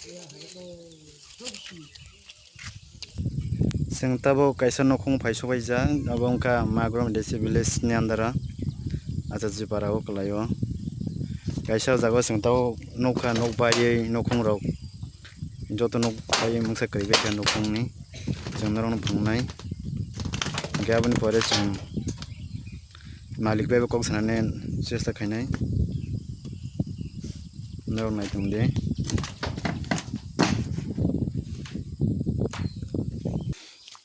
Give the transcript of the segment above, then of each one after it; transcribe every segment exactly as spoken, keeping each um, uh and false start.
Chwng tabuk kaisa nukhung phai sobaijak, abo wngkha Magrum D C village ni under o, Achajipara o kwlai o. Kaisa o jaga o chwng tabuk nukha, nuk baiwi nukhung rok, joto nuk baiwi mungsa kwrwi bai kha nukhung ni, chwng norok no phunuknai. Hwnkhe aboni pore chwng malik bai bo kok sanani chesta khainai. Norok naitung di.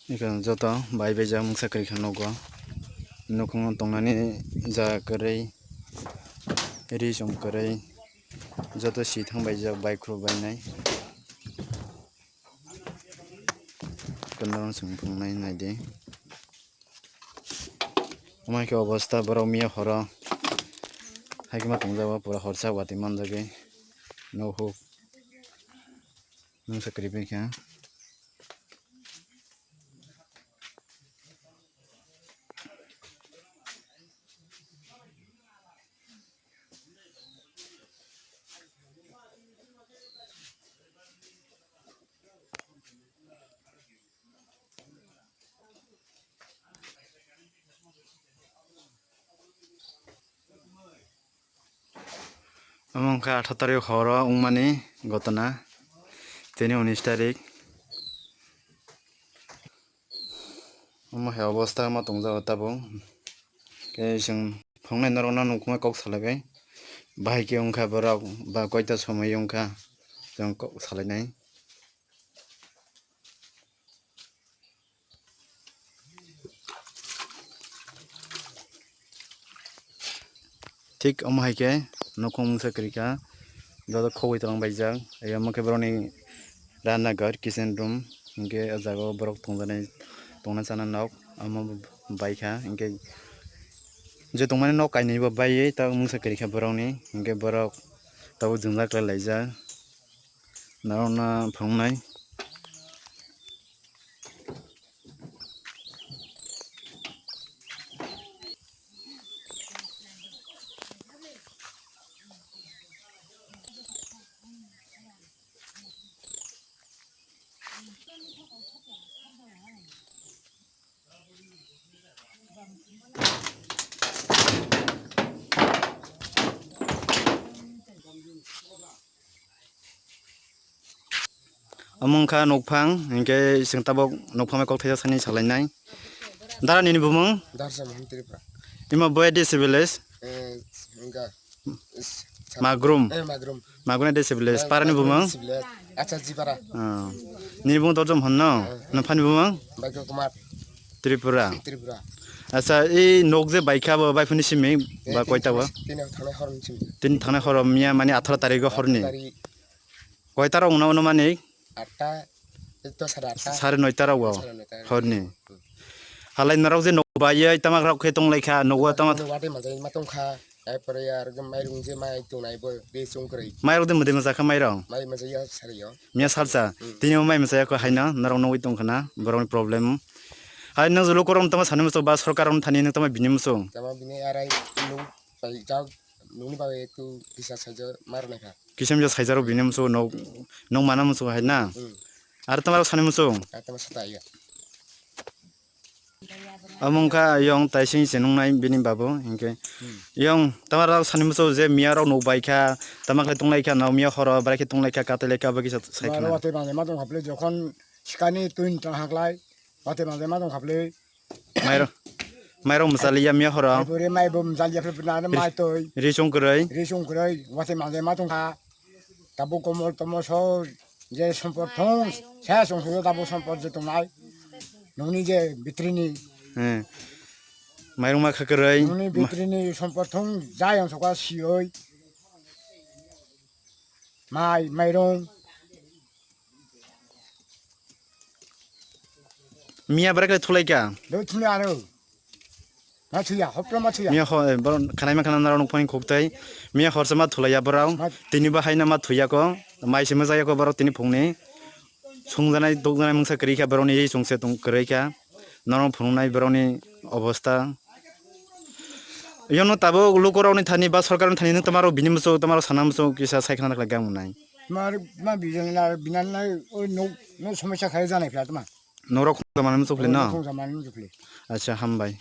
Eka joto bai bai jak mungsa kwrwi kha nogo. Nukhungo tongnani jaga kwrwi, ri chum kwrwi, joto si thang bai jak bai khru bainai. Kwrwngno chwng phunuknai naidi. Omo hai khe obosta borok miya horo hai khe ma tongjago, pura horsa watwi manjagwi nukhung mungsa kwrwi bai kha. Omo wngkha atharo tarik horo wngmani ghotona, tini unis tarik. Omo hai obosta ma tongjago tabuk. Khe chwng phunuknai norokno nukmai kok salaibai. Bahai khe wngkha borok ba koita somoi wngkha chwng kok salainai. Thik omo hai khe nukhung mungsa kwrwi kha, joto khogwi tong baijak. Ai omo khe borokni rana ghor, kitchen room, hinkhe o jaga o borok tongjaknai, tongna chana nok omo bai kha. Hinkhe je tongmani nok kainwi bo baiwi tabuk mungsa kwrwi kha borokni, hinkhe borok tabuk jwngjal khlai laijak. Norokno phunuknai. Omo wngkha nokphang, hinkhe chwng tabuk nokphang bai kok thaisa sani salainai. Dara nini bumung? Darsa Mohan Tripura. Ima boya D C village? Eh, wngkha. Magrum. Eh, Magrum. Magrum D C village. Parani bumung? D C village. Acha Jipara. Ah. Nini bumung Dorjom Mohan no? Eh. Nophani bumung? Bhagya Kumar. Tripura. Tripura. Acha, i nok je baikha bo, baiphani simi ba koita bo? Tini thangnai hor ni simi. Tini thangnai hor miya mani atharo tarik o horni. Tarik. Koita rok wngna, wngna mani? Atta, to sare atta. Sare noita rok o. Sare noita rok. Horni. Hmm. Halai norok je nok bai ye tamak rok khe tong lai kha, nogo tamak. Watwi manjai ma tong kha. Tarpore ar mairung je mai tongnai bo be chong kwrwi. Mairok de mwdai mwchak kha mairok? Mai mwchai ya sari yo. Miya salsa. Hmm. Tini o mai mwchai ya kho haino norok nugwi tong khna borok ni problem. Hai nang jolo korom tamo sani muchung ba sorkar rok thani nang tamo bini muchung. Tamo bini arai nung pai jak nungni bagwi tu kisa saija mar nai kha. Kisa misa saijaro bini muchung nok, nok mana muchung hai na? Hmm. Ar tamo sani muchung? Ar tamo sata ya. Omo wngkha yong taising se nungnai bini babu hinkhe. Hmm. Yong tamar rok sani muchung je miya rok nuk bai kha, tama khe tong lai kha, no miya horo bwrai khe tong lai kha, katai lai kha, abo kisa sai khna. Watwi manjai ma tong kha bwle, jokhon sikani twin tong haklai, watwi manjai ma tong kha bwle. Mairok, mairok mwchaliya miya horo. Pore mai bo mwchaliya pore na mai toi. Ri chong kwrwi. Ri chong kwrwi, watwi manjai ma tong kha. Tabuk komol tomo so je sompot thong, se song so tabuk sompot je tongnai. Nungni je bitrini. Hmm. Mairung ma kha kwrwi. Nungni bitrini sompot thong, jai ang soka sioi. Mai, mairung. Miya bwrwi khe thulai kha. Do thulai aro. Ma thuya, hopro ma thuya. Miya ho, eh, borok khanai ma khana norok nukphani khuktai. Miya horsa ma thulaiya borok. Ma- Tini bo haino ma thuya ko. Mai se ma jaya ko borok tini phungni. Sungjanai, tukjanai mungsa kwrwi kha borokni ei chwngse tong kwrwi kha. Norok phunuknai borokni obosta. Yono tabuk lukurokni thani ba sorkarni thani nwng tamo rok bini muchung, tamo rok sana muchung kisa sai khna naklai gang mwnai. Mar ma bijang na binan na o no no somosya khai janai phla tma. Norok khung jaman muchuk phli no. Khung jaman muchuk phli. Acha hambai.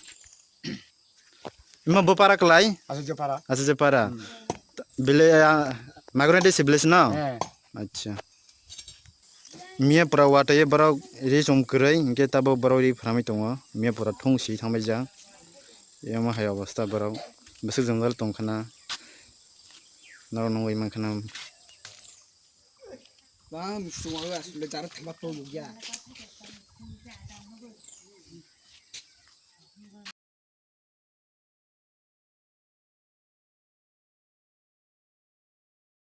Ima bo para klai? Acha je para. Acha je para. Hmm. Bile magro de sibles no. Eh. Acha. Miya pura wataye borok ri chum kwrwi, hinkhe tabuk borok ri phramwi tongo. Miya pura thung si thangbai jak. Emo hai obostha borok. Bwswk jwngjal tong khna. Norok nungwi man khna. Bang, muchung o asle jara thangma tong ya.